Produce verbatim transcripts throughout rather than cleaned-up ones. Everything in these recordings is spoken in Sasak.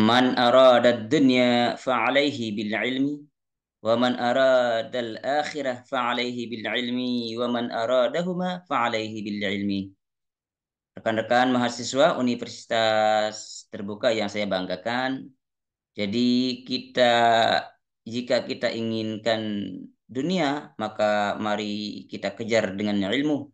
Man aradad dunya fa'alaihi bil ilmi, wa man aradal akhirah fa'alaihi bil ilmi, wa man aradahuma fa'alaihi bil ilmi. Rekan-rekan mahasiswa Universitas Terbuka yang saya banggakan, jadi kita, jika kita inginkan dunia, maka mari kita kejar dengan ilmu.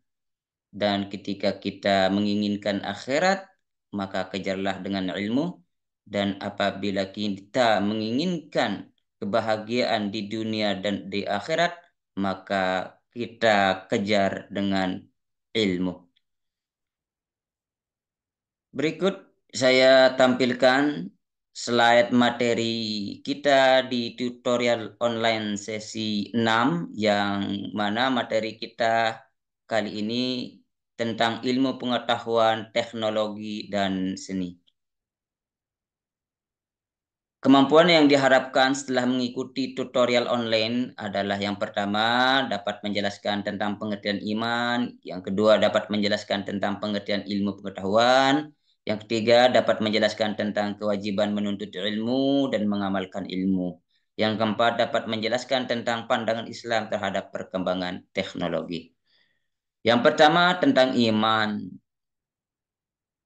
Dan ketika kita menginginkan akhirat, maka kejarlah dengan ilmu. Dan apabila kita menginginkan kebahagiaan di dunia dan di akhirat, maka kita kejar dengan ilmu. Berikut saya tampilkan slide materi kita di tutorial online sesi enam, yang mana materi kita kali ini tentang ilmu pengetahuan, teknologi, dan seni. Kemampuan yang diharapkan setelah mengikuti tutorial online adalah, yang pertama, dapat menjelaskan tentang pengertian iman, yang kedua, dapat menjelaskan tentang pengertian ilmu pengetahuan, yang ketiga, dapat menjelaskan tentang kewajiban menuntut ilmu dan mengamalkan ilmu, yang keempat, dapat menjelaskan tentang pandangan Islam terhadap perkembangan teknologi. Yang pertama, tentang iman.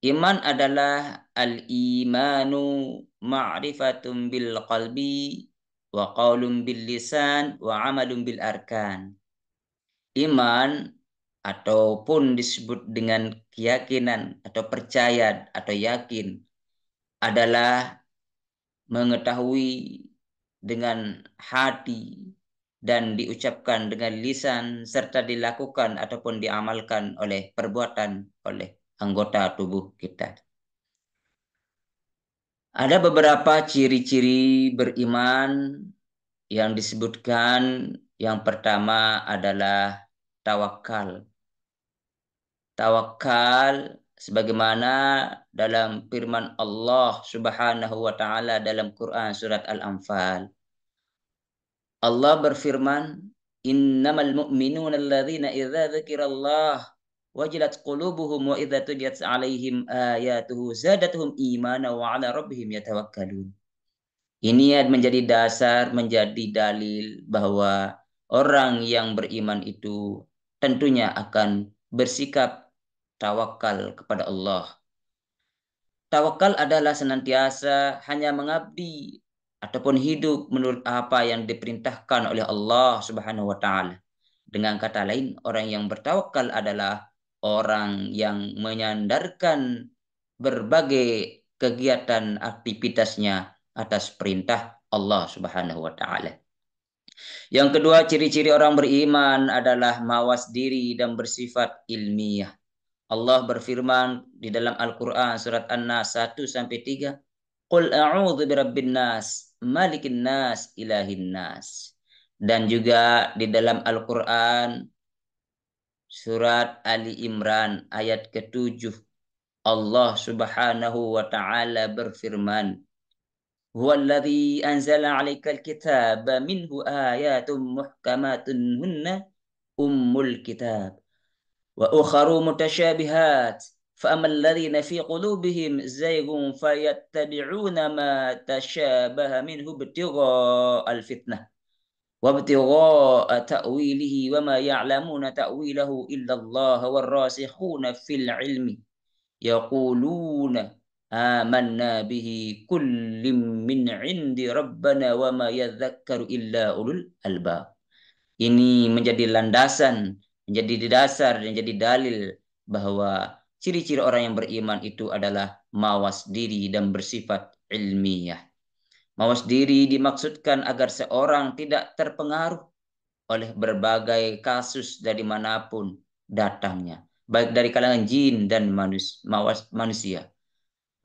Iman adalah al-imanu ma'rifatun bil qalbi, wa qaulun bil lisan, wa amalun bil arkan. Iman ataupun disebut dengan keyakinan atau percaya atau yakin adalah mengetahui dengan hati dan diucapkan dengan lisan serta dilakukan ataupun diamalkan oleh perbuatan, oleh anggota tubuh kita. Ada beberapa ciri-ciri beriman yang disebutkan. Yang pertama adalah tawakal. Tawakal sebagaimana dalam firman Allah Subhanahu wa Ta'ala dalam Quran surat Al-Anfal. Allah berfirman, "Innamal mu'minuna alladzina idza dzukirallah wajilat qulubuhum wa idza tuliyat 'alaihim ayatuhu zadatuhum imana wa 'ala rabbihim yatawakkalun." Ini menjadi dasar, menjadi dalil bahwa orang yang beriman itu tentunya akan bersikap tawakal kepada Allah. Tawakal adalah senantiasa hanya mengabdi ataupun hidup menurut apa yang diperintahkan oleh Allah Subhanahu wa Ta'ala. Dengan kata lain, orang yang bertawakal adalah orang yang menyandarkan berbagai kegiatan aktivitasnya atas perintah Allah Subhanahu wa Ta'ala. Yang kedua, ciri-ciri orang beriman adalah mawas diri dan bersifat ilmiah. Allah berfirman di dalam Al-Quran surat An-Nas satu sampai tiga, "Qul a'udzu birabbin nas, malikin nas, ilahin nas." Dan juga di dalam Al-Quran surat Ali Imran ayat ketujuh, Allah Subhanahu wa Ta'ala berfirman, "Huwallazi anzala 'alaikal kitaba minhu ayatun muhkamatun hunna ummul kitab, wa ukharu mutasyabihat, fa ammal ladzina fi qulubihim zaygun fayattabi'una ma tasyabaha minhu ibtigha'al fitnah, wa ibtigha'a ta'wilihi wa ma ya'lamuna ta'wilahu illallah war rasikhuna fil ilmi yaquluna amanna bihi kullim min 'indi rabbana wa ma yadzakkaru illa ulul albab." Ini menjadi landasan, menjadi dasar, menjadi dalil bahwa ciri-ciri orang yang beriman itu adalah mawas diri dan bersifat ilmiah. Mawas diri dimaksudkan agar seorang tidak terpengaruh oleh berbagai kasus dari manapun datangnya, baik dari kalangan jin dan manus-, mawas-, manusia.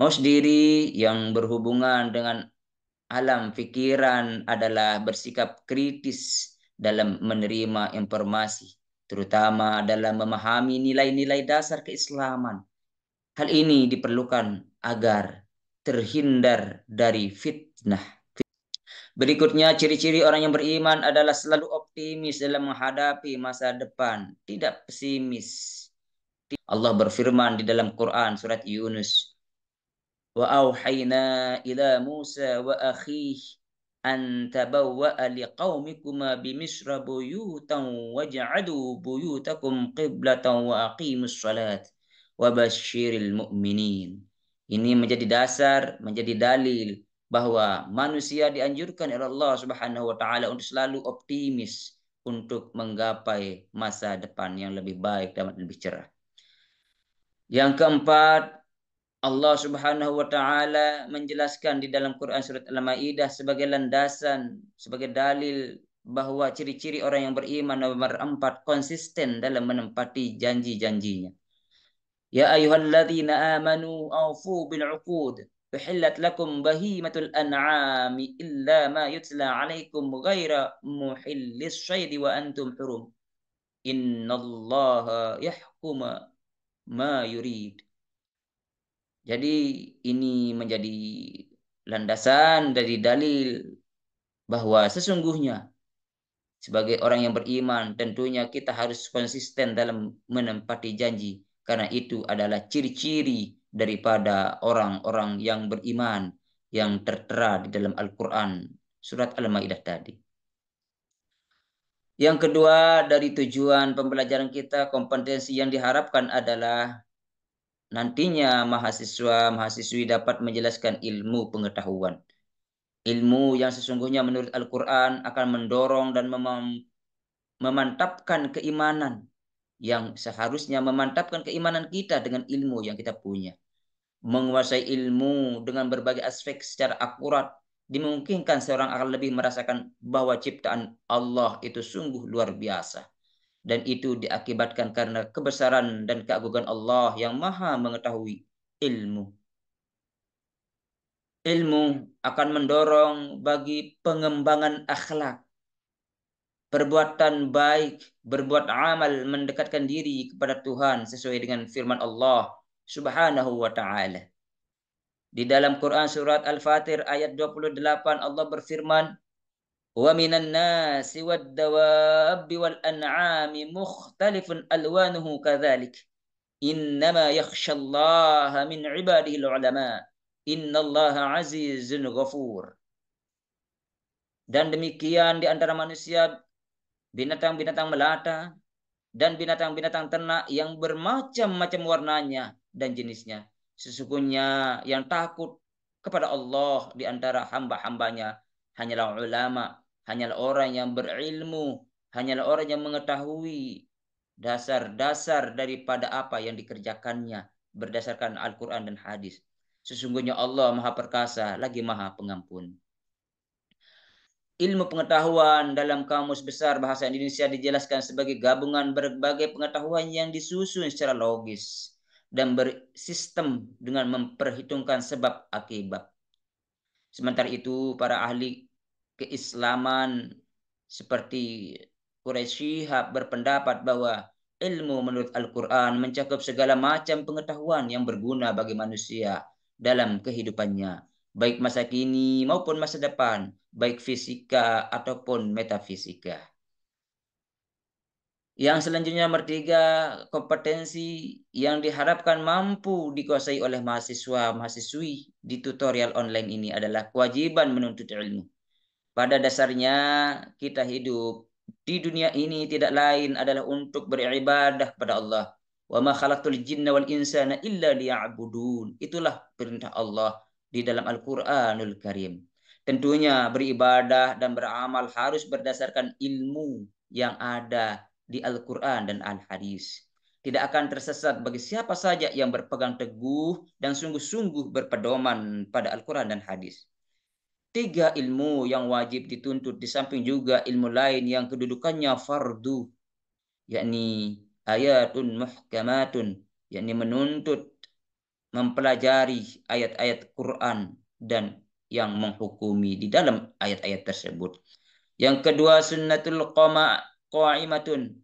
Mawas diri yang berhubungan dengan alam pikiran adalah bersikap kritis dalam menerima informasi, terutama dalam memahami nilai-nilai dasar keislaman. Hal ini diperlukan agar terhindar dari fitnah. Berikutnya, ciri-ciri orang yang beriman adalah selalu optimis dalam menghadapi masa depan, tidak pesimis. Allah berfirman di dalam Quran surat Yunus, وأوحينا إلى موسى وأخيه أن تبوأ لقومكما بمصر بيوتا واجعلوا بيوتكم قبلة وأقيموا الصلاة وبشر المؤمنين. Ini menjadi dasar, menjadi dalil bahwa manusia dianjurkan oleh Allah Subhanahu wa taala untuk selalu optimis untuk menggapai masa depan yang lebih baik dan lebih cerah. Yang keempat, Allah Subhanahu wa taala menjelaskan di dalam Quran surat Al-Maidah sebagai landasan, sebagai dalil bahwa ciri-ciri orang yang beriman nomor empat, konsisten dalam menempati janji-janjinya. يا أيها الذين آمنوا أوفوا بالعقود أحلت لكم بهيمة الأنعام إلا ما يتلى عليكم غير محل الصيد وأنتم حرم إن الله يحكم ما يريد. Jadi ini menjadi landasan dari dalil bahwa sesungguhnya sebagai orang yang beriman, tentunya kita harus konsisten dalam menempati janji, karena itu adalah ciri-ciri daripada orang-orang yang beriman yang tertera di dalam Al-Quran, surat Al-Maidah tadi. Yang kedua, dari tujuan pembelajaran kita, kompetensi yang diharapkan adalah nantinya mahasiswa, mahasiswi dapat menjelaskan ilmu pengetahuan. Ilmu yang sesungguhnya menurut Al-Quran akan mendorong dan memam- memantapkan keimanan yang seharusnya memantapkan keimanan kita dengan ilmu yang kita punya. Menguasai ilmu dengan berbagai aspek secara akurat dimungkinkan seorang akan lebih merasakan bahwa ciptaan Allah itu sungguh luar biasa. Dan itu diakibatkan karena kebesaran dan keagungan Allah yang maha mengetahui ilmu. Ilmu akan mendorong bagi pengembangan akhlak, perbuatan baik, berbuat amal mendekatkan diri kepada Tuhan sesuai dengan firman Allah Subhanahu wa taala. Di dalam Quran surat Al-Fatir ayat dua puluh delapan, Allah berfirman, "Wa minan nasi wad dawabi wal an'ami mukhtalifun alwanuhu kadzalik. Innama yakhshallaha min ibadihil ulama. Innallaha azizun ghafur." Dan demikian di antara manusia, binatang-binatang melata, dan binatang-binatang ternak yang bermacam-macam warnanya dan jenisnya. Sesungguhnya yang takut kepada Allah di antara hamba-hambanya hanyalah ulama, hanyalah orang yang berilmu, hanyalah orang yang mengetahui dasar-dasar daripada apa yang dikerjakannya berdasarkan Al-Quran dan hadis. Sesungguhnya Allah Maha Perkasa lagi Maha Pengampun. Ilmu pengetahuan dalam Kamus Besar Bahasa Indonesia dijelaskan sebagai gabungan berbagai pengetahuan yang disusun secara logis dan bersistem dengan memperhitungkan sebab akibat. Sementara itu, para ahli keislaman seperti Quraish Shihab berpendapat bahwa ilmu menurut Al-Quran mencakup segala macam pengetahuan yang berguna bagi manusia dalam kehidupannya, baik masa kini maupun masa depan, baik fisika ataupun metafisika. Yang selanjutnya, nomor tiga, kompetensi yang diharapkan mampu dikuasai oleh mahasiswa-mahasiswi di tutorial online ini adalah kewajiban menuntut ilmu. Pada dasarnya, kita hidup di dunia ini tidak lain adalah untuk beribadah kepada Allah. "Wa ma khalaqtul jinna wal insana illa liya'budun." Itulah perintah Allah di dalam Al-Quranul Karim. Tentunya beribadah dan beramal harus berdasarkan ilmu yang ada di Al-Quran dan Al-Hadis. Tidak akan tersesat bagi siapa saja yang berpegang teguh dan sungguh-sungguh berpedoman pada Al-Quran dan Hadis. Tiga ilmu yang wajib dituntut di samping juga ilmu lain yang kedudukannya fardu, yakni ayatun muhkamatun, yakni menuntut, mempelajari ayat-ayat Quran dan yang menghukumi di dalam ayat-ayat tersebut. Yang kedua, sunnatul qama qaimatun.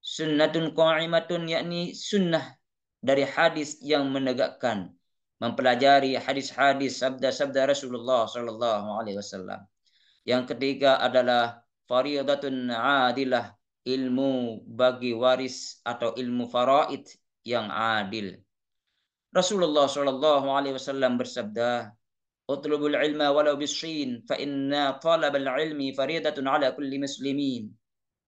Sunnatun qaimatun, yakni sunnah dari hadis yang menegakkan, mempelajari hadis-hadis, sabda-sabda Rasulullah sallallahu alaihi wasallam. Yang ketiga adalah faridatun adilah, ilmu bagi waris atau ilmu faraid yang adil. Rasulullah sallallahu alaihi wasallam bersabda, "Utlubul ilma walau bishin, fa inna talabal ilmi faridatun ala kulli muslimin."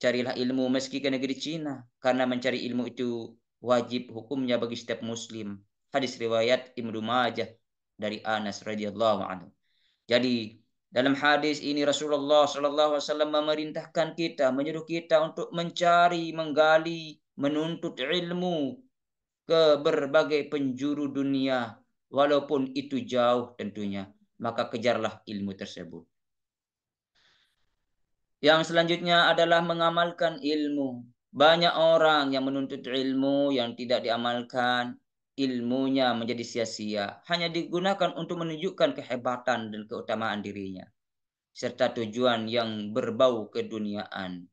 Carilah ilmu meski ke negeri Cina, karena mencari ilmu itu wajib hukumnya bagi setiap muslim. Hadis riwayat Ibnu Majah dari Anas radhiyallahu anhu. Jadi, dalam hadis ini Rasulullah sallallahu alaihi wasallam memerintahkan kita, menyuruh kita untuk mencari, menggali, menuntut ilmu ke berbagai penjuru dunia, walaupun itu jauh tentunya, maka kejarlah ilmu tersebut. Yang selanjutnya adalah mengamalkan ilmu. Banyak orang yang menuntut ilmu yang tidak diamalkan, ilmunya menjadi sia-sia, hanya digunakan untuk menunjukkan kehebatan dan keutamaan dirinya, serta tujuan yang berbau keduniaan.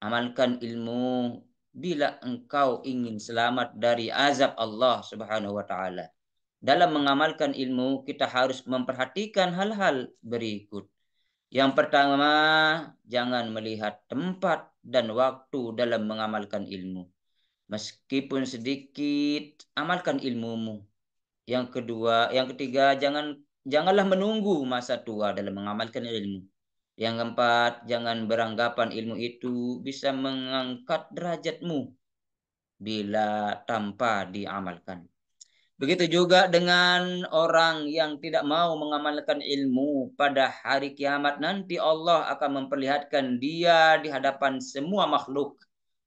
Amalkan ilmu bila engkau ingin selamat dari azab Allah Subhanahu wa taala. Dalam mengamalkan ilmu, kita harus memperhatikan hal-hal berikut. Yang pertama, jangan melihat tempat dan waktu dalam mengamalkan ilmu. Meskipun sedikit, amalkan ilmumu. Yang kedua, yang ketiga, jangan janganlah menunggu masa tua dalam mengamalkan ilmu. Yang keempat, jangan beranggapan ilmu itu bisa mengangkat derajatmu bila tanpa diamalkan. Begitu juga dengan orang yang tidak mau mengamalkan ilmu, pada hari kiamat nanti Allah akan memperlihatkan dia di hadapan semua makhluk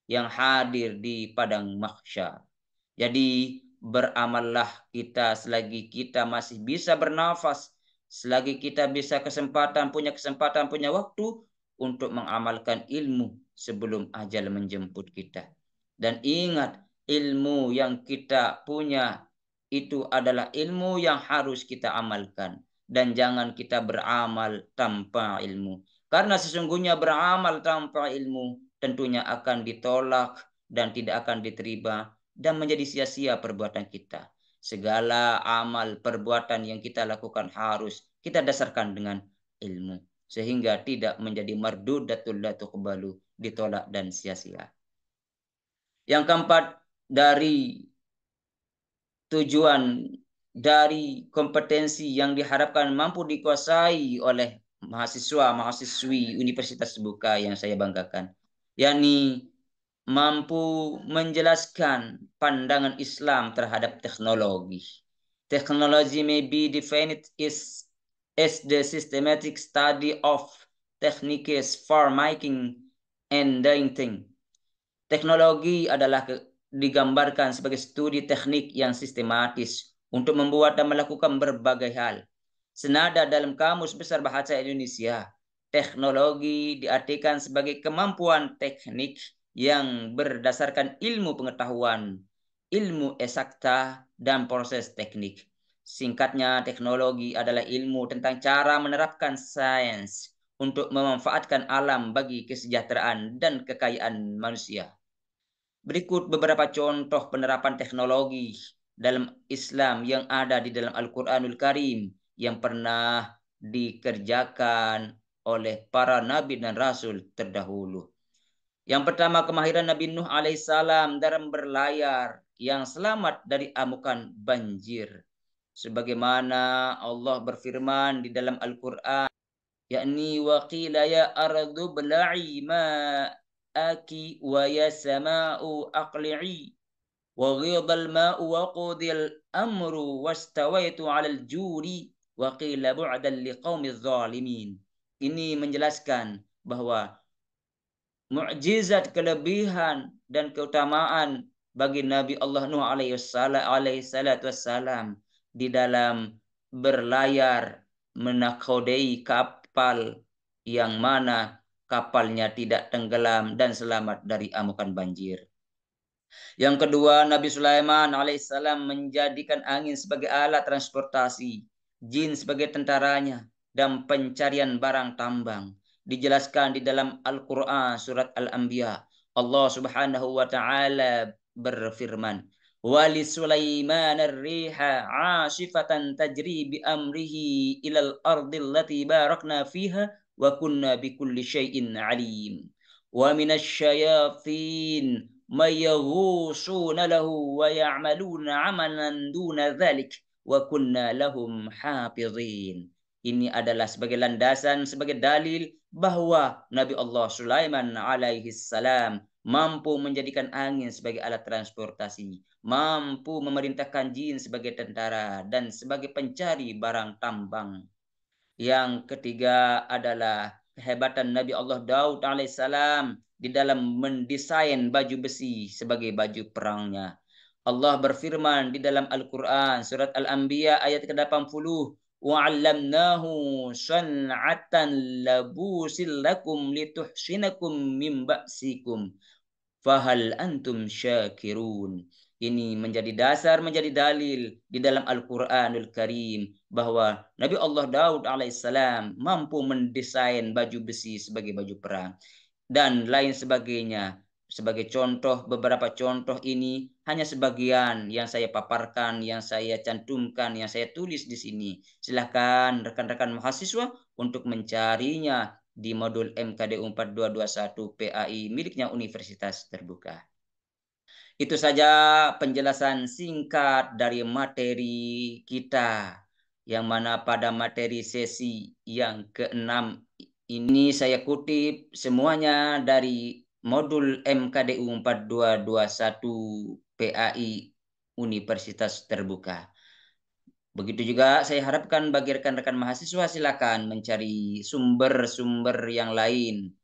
yang hadir di padang mahsyar. Jadi, beramallah kita selagi kita masih bisa bernafas, selagi kita bisa kesempatan, punya kesempatan, punya waktu untuk mengamalkan ilmu sebelum ajal menjemput kita. Dan ingat, ilmu yang kita punya itu adalah ilmu yang harus kita amalkan. Dan jangan kita beramal tanpa ilmu. Karena sesungguhnya beramal tanpa ilmu tentunya akan ditolak dan tidak akan diterima dan menjadi sia-sia perbuatan kita. Segala amal perbuatan yang kita lakukan harus kita dasarkan dengan ilmu, sehingga tidak menjadi mardudatul la tuqbalu, ditolak dan sia-sia. Yang keempat, dari tujuan, dari kompetensi yang diharapkan mampu dikuasai oleh mahasiswa-mahasiswi Universitas Terbuka yang saya banggakan, yakni mampu menjelaskan pandangan Islam terhadap teknologi. Technology may be defined as, as the systematic study of techniques for making and doing things. Teknologi adalah ke- digambarkan sebagai studi teknik yang sistematis untuk membuat dan melakukan berbagai hal. Senada dalam Kamus Besar Bahasa Indonesia, teknologi diartikan sebagai kemampuan teknik yang berdasarkan ilmu pengetahuan, ilmu eksakta, dan proses teknik. Singkatnya, teknologi adalah ilmu tentang cara menerapkan sains untuk memanfaatkan alam bagi kesejahteraan dan kekayaan manusia. Berikut beberapa contoh penerapan teknologi dalam Islam yang ada di dalam Al-Quranul Karim yang pernah dikerjakan oleh para nabi dan rasul terdahulu. Yang pertama, kemahiran Nabi Nuh alaihissalam dalam berlayar yang selamat dari amukan banjir. Sebagaimana Allah berfirman di dalam Al-Quran, yakni, "Wa qila ya ardu bla'i ma'aki wa ya sama'u aqli'i wa ghidal ma'u wa qudil amru wastawaitu alal juri wa qila bu'dan liqaumiz zalimin." Ini menjelaskan bahwa mukjizat, kelebihan, dan keutamaan bagi Nabi Allah Nuh alaihi wasallam, alaihi salatu wassalam di dalam berlayar menakodai kapal yang mana kapalnya tidak tenggelam dan selamat dari amukan banjir. Yang kedua, Nabi Sulaiman alaihissalam menjadikan angin sebagai alat transportasi, jin sebagai tentaranya, dan pencarian barang tambang. Dijelaskan di dalam Al-Quran surat Al-Anbiya. Allah Subhanahu wa Ta'ala berfirman, "Wa li Sulaiman ar-riha asifatan tajri bi amrihi ilal ardil lati barakna fiha wa kunna bi kulli syai'in alim. Wa minasy syayatin mayyaghushuna lahu wa ya'maluna amalan duna dzalik wa kunna lahum hafizin. Ini adalah sebagai landasan, sebagai dalil bahwa Nabi Allah Sulaiman alaihi salam mampu menjadikan angin sebagai alat transportasi, mampu memerintahkan jin sebagai tentara, dan sebagai pencari barang tambang. Yang ketiga adalah kehebatan Nabi Allah Daud alaihissalam di dalam mendesain baju besi sebagai baju perangnya. Allah berfirman di dalam Al-Quran, surat Al-Anbiya ayat ke-80, "Wa 'allamnahu san'atan labusin lakum lituhsinakum min ba'sikum. Fahal antum syakirun." Ini menjadi dasar, menjadi dalil di dalam Al-Quranul Karim bahwa Nabi Allah Daud alaihissalam mampu mendesain baju besi sebagai baju perang dan lain sebagainya. Sebagai contoh, beberapa contoh ini hanya sebagian yang saya paparkan, yang saya cantumkan, yang saya tulis di sini. Silahkan rekan-rekan mahasiswa untuk mencarinya di modul M K D U empat dua dua satu P A I miliknya Universitas Terbuka. Itu saja penjelasan singkat dari materi kita, yang mana pada materi sesi yang keenam ini saya kutip semuanya dari modul M K D U empat dua dua satu P A I Universitas Terbuka. Begitu juga saya harapkan bagi rekan-rekan mahasiswa, silakan mencari sumber-sumber yang lain